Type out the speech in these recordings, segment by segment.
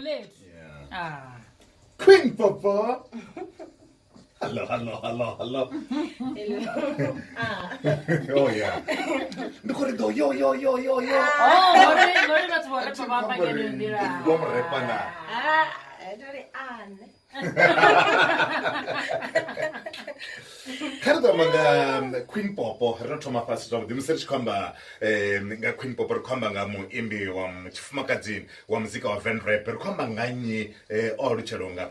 Gugulethu. Yeah. Ah. Queen Popo. Hello, hello, hello, hello. Ah. Oh yeah. Ndi khou ri ḓo yo yo yo yo yo. Oh, ngori ngori vhathu vho repa vha amba ngeno nḓila. Vho mu repa na. Ah, ndo ri ah, nṋe. Kha ri ḓo amba nga Queen Popo, ri tou thoma fhasi zwavhuḓi musi ri tshi khou amba nga Queen Popo ri khou amba nga muimbi wa tshifumakadzini wa muzika wa Van Rap, ri khou amba nga nnyi o alutshelaho nga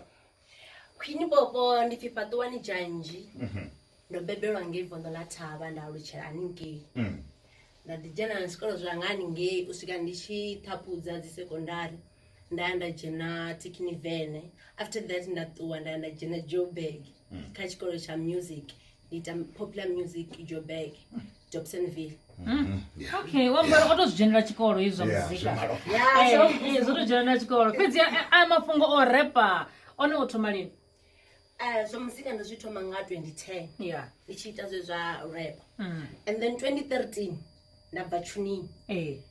Queen Popo ndi pfi Fhaṱuwani Dzhanzhi. Ndo bebelwa ngei Vondo ḽa Thavha nda alutshela haningei. Nda ḓi dzhena na zwikolo zwanga haningei u swika ndi tshi ṱhaphudza dzi sekondari nda ya nda dzhena Thekinivene. After that nda ṱuwa nda ya nda dzhena Joburg kha tshikolo tsha music, ndi ita popular music Joburg, Dobsonville. Okay, wa amba uri o to zwi dzhenela tshikolo hezwi zwa Yeah, muzika. zwi malo. Yeah, so Zwo to dzhenela tshikolo. Fhedzi a mafhungo o repa one o thoma lini? Zwa muzika ndo zwi thoma nga 2010 Yeah. ndi tshi ita zwe zwa rap. And then 2013 nda bva tshunini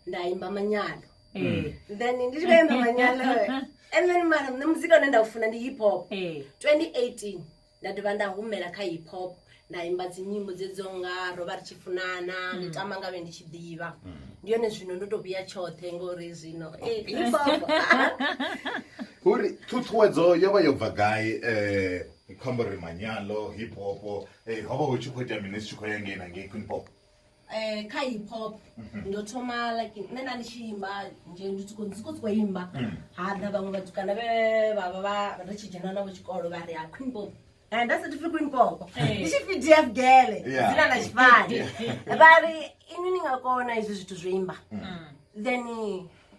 nda imba manyalo. Then ndi tshi khou imba manyalo and then mara nṋe muzika une nda u funa ndi hip hop. 2018 nda dovha nda humela kha hip hop nda imba dzi nyimbo dzedzo nga ro vha ri tshi funana, ndi tama ngavhe ndi tshi ḓivha. Ndi yone zwino ndo to vhuya tshoṱhe ngori zwino hip hop. Uri ṱhuṱhuwedzo yo vha yo bva gai khou amba uri manyalo hip hop ho vha hu tshi khou itea mini zwi tshi khou ya ngei na ngei Queen Pop? Kha hip hop ndo thoma like nṋe nda ndi tshi imba nje ndi tshi khou ndi khou sokou imba, ha ḓa vhaṅwe vhatukana vhe vha vha vha ri tshi dzhena navho tshikolo vha ri ha Queen Pop. Nda sa pfi Queen Pop, ndi tshi pfi DF Gele dzina ḽa tshifani, vha ri inwi ni nga kona izwi zwithu zwo imba. Then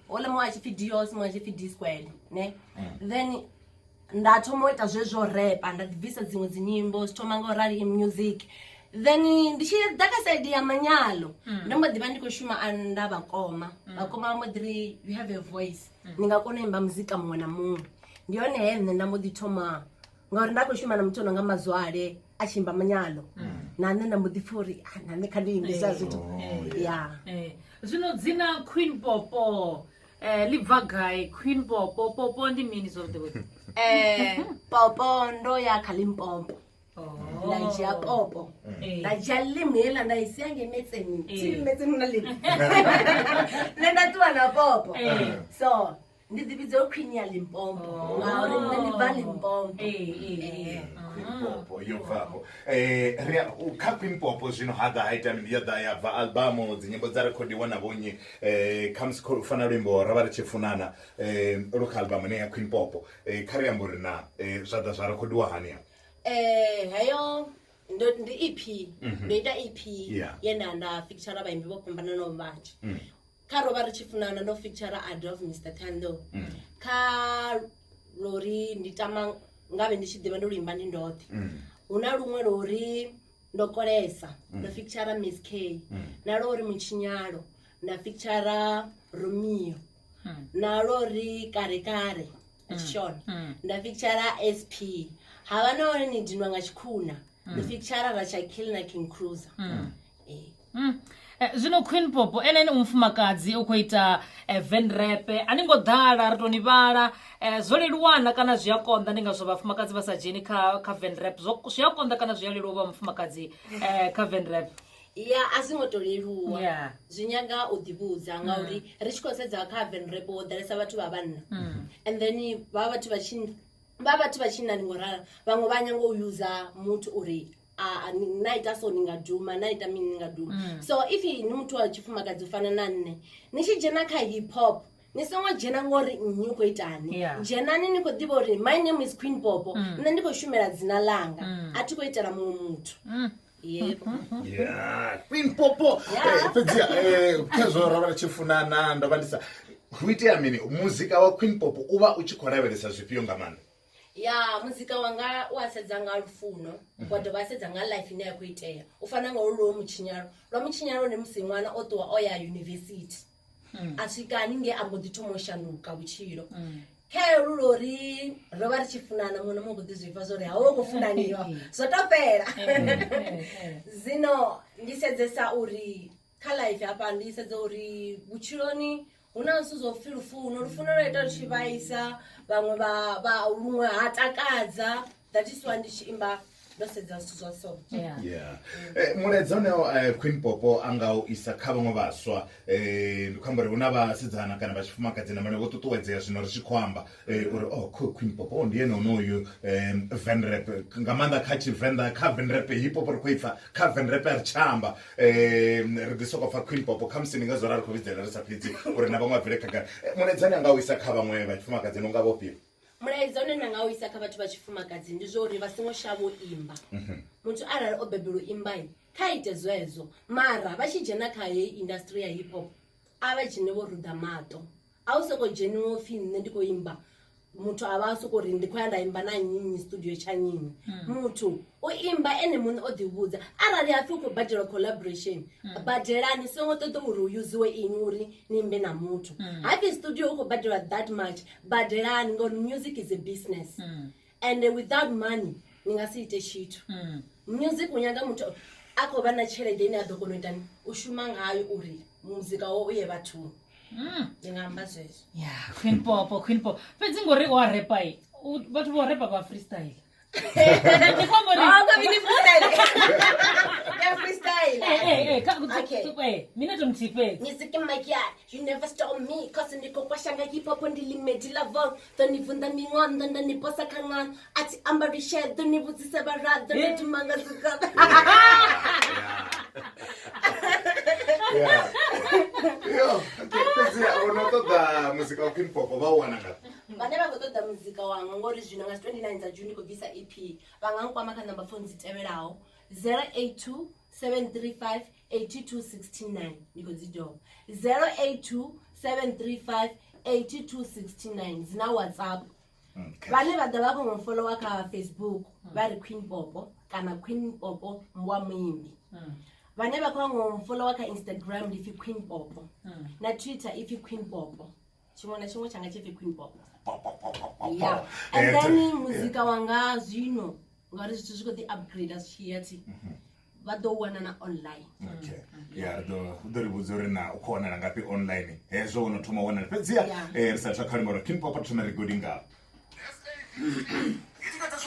houḽa muṅwe a tshi pfi Dios, muṅwe a tshi pfi D squared ne. Then nda thoma u ita zwezwo repa, nda ḓi bvisa dziṅwe dzi nyimbo, zwi thoma nga u rali music. Then ndi tshi ḓa kha side ya manyalo ndo mbo ḓi vha ndi khou shuma nda vhakoma, vhakoma vha mbo ḓi ri you have a voice, ni nga kona u imba muzika muṅwe na muṅwe. Ndi hone he nṋe nda mbo ḓi thoma ngauri nda khou shuma na muthu o no nga Mazwale a tshi imba manyalo, na nṋe nda mbo ḓi pfha uri na nṋe kha ndi imbe hezwiḽa zwithu. Ya. Zwino dzina Queen Popo ḽi bva gai? Queen Popo, Popo ndi mini zwavhuḓi vhuḓi? Popo ndo ya kha Limpopo nda dzhia popo, nda dzhia lim heiḽa nda i sia ngei metseni, thi metseni na lim, nṋe nda ṱuwa na popo. So ndi ḓi vhidza Queen ya Limpopo ngauri nṋe ndi bva Limpopo. Queen Popo yo bvaho ri kha Queen Popo zwino ha ḓa ha ita mini? Ya ḓa ya bva albamu, dzi nyimbo dza rekhodiwa na vhonnyi, khamusi u fana luimbo ra vha ri tshi funana lu kha albamu ine ya Queen Popo, kha ri amba uri na zwa ḓa zwa rekhodiwa hani afho? Heyo ndo ndi EP, ndo ita EP ye nda nda feature vhaimbi vho fhambananaho vhanzhi. Kha ro vha ri tshi funana ndo feature Adolf Mr Thando. Kha lori ndi tama ngavhe ndi tshi ḓivha ndo luimba ndi ndoṱhe. Hu na luṅwe lori ndo kolesa ndo feature Miss K, na lori mutshinyalo nda feature Romeo, na lori kare kare tshishona nda feature SP. Havha na uri ni dinwa nga tshikhuna ndo feature Rachakil na King Cruiser. Zwino Queen Popo ene ene u mufumakadzi u khou ita van rap, a ni ngo ḓala ri to ni vhala, zwo leluwana kana zwi a konḓa? Ndi ngazwo vhafumakadzi vha sa dzheni kha kha van rap. Zwo zwi a konḓa kana zwi a leluwa u vha mufumakadzi kha van rap? Ya, a zwi ngo to leluwa, zwi nyaga u ḓivhudza ngauri ri tshi khou sedza kha van rap ho ḓalesa vhathu vha vhanna, and then vha vhathu vha tshi vha vhathu vha tshinnani ngo ralo, vhaṅwe vha nyanga u user muthu uri na ita so ni nga duma, na ita mini ni nga duma. So if ni muthu wa tshifumakadzi u fana na nṋe ni tshi dzhena kha hip hop, ni songo dzhena ngori nnyi u khou itani, dzhenani ni khou ḓivha uri my name is Queen Popo, nṋe ndi khou shumela dzina ḽanga, a thi khou itela muṅwe muthu. Yebo. Yeah, Queen Popo. Fhedzi khezwo ro vha ri tshi funana ndo vha ndi sa hu itea mini? Muzika wa Queen Popo u vha u tshi khou lavhelesa zwifhio nga maanḓa? Ya, muzika wanga u a sedza nga lufuno, wa dovha a sedza nga life ine ya khou itea, u fana nga olu lwo mutshinyalo. Lwa mutshinyalo ndi musi ṅwana o ṱuwa o ya yunivesithi, a swika haningei a mbo ḓi thoma u shanduka vhutshilo. Kha holu lori ro vha ri tshi funana, muṅwe na muṅwe u khou ḓi zwi pfa zwori ho khou funaniwa zwo to fhela. Zwino ndi sedzesa uri kha life hafha ndi sedza uri vhutshiloni Hu na zwithu zwo pfhi lufuno, lufuno lwa ita lu tshi vhaisa vhaṅwe vha luṅwe ha takadza. That is why ndi tshi imba ndo sedza zwithu zwa so. Yeah. Yeah. Mulaedza une Queen Popo a nga u isa kha vhaṅwe vhaswa, ndi khou amba uri hu na vhasidzana kana vha tshifumakadzi na vhone vho ṱuṱuwedzea zwino ri tshi khou amba uri oh Queen Popo, oh, ndi ene onoyu Venrap, nga maanḓa kha Tshivenḓa, kha Venrap hip hop ri khou ipfa, kha Venrap a ri tsha amba, ri ḓi sokou pfa Queen Popo, khamusi ndi ngazwo ra ri khou vhidzelela ri sa fhedzi uri na vhaṅwe vha bvele khagala. Mulaedza une a nga u isa kha vhaṅwe vha tshifumakadzi no nga vhofhio? Mulaedza une nda nga u isa kha vhathu vha tshifumakadzi ndi zwa uri vha songo shavha u imba. Muthu arali o bebelwa u imba kha ite zwezwo, mara vha tshi dzhena kha heyi industry ya hip hop a vha dzhene vho ruḓa maṱo. A u soko dzheniwa upfhi nṋe ndi khou imba, muthu a vha a soko ri ndi khou ya nda imba na nnyi nnyi studio tsha nnyi. Muthu u imba ene muṋe o ḓivhudza. Arali hapfi u khou badela collaboration, badelani, songo ṱoḓa uri hu yuziwe inwi uri ni imbe na muthu. Hapfi studio u khou badelwa that much, badelani, ngori music is a business. And without money ni nga si ite tshithu. Music u nyaga muthu a khou vha na tshelede ine a ḓo kona u itani, u shuma ngayo uri muzika wo u ye vhathuni. Ndi nga amba zwezwo. Yeah, Queen Popo, Queen Popo. Fhedzi ngori wa repa, vhathu vho repa vha freestyle. Ndi khou amba uri Oh, ka bini freestyle. Ya freestyle. Okay. Minete muthihi fhedzi. Music in my yard, you never stop me. Cause ndiko kwashanga hip hop ndi limedi lavon. Ḓo ni vunḓa miṅwando nda ni posa kha ṅwana. A thi amba lusheḓo ni vhudzise vharaḓo ndo duma nga zwigaba. Yeah. Yo, okay, fhedzi vho no ṱoḓa muzika wa Queen Popo vha u wana ngafhi? Vhane vha khou ṱoḓa muzika wanga, ngori zwino nga 29 dza June ndi khou bvisa EP, vha nga nkwama kha number phone dzi tevhelaho 082 735 8269. Ndi khou dzi dovha, 082 735 8269, dzina WhatsApp. Okay. Vhane vha ḓo vha khou followa kha Facebook vha ri Queen Popo kana Queen Popo wa muimbi. Vhane vha khou followa kha Instagram ndi pfi Queen Popo, na Twitter ipfi Queen Popo. Tshiṅwe na tshiṅwe tshanga tshi pfi Queen Popo. Po, po, po, po, po, po. Yeah. And then muzika wanga zwino ngauri zwithu zwi khou ḓi upgrade zwi tshi ya thi, vha ḓo wana na online. Okay. Ya ri ḓo u ḓo ri vhudza uri na u khou wanala ngafhi online. Hezwo wo no thoma u wanala. Fhedziha Yeah. ri sa tsha kha luimbo lwa Queen Popo thome recording ngafho. I tikedza.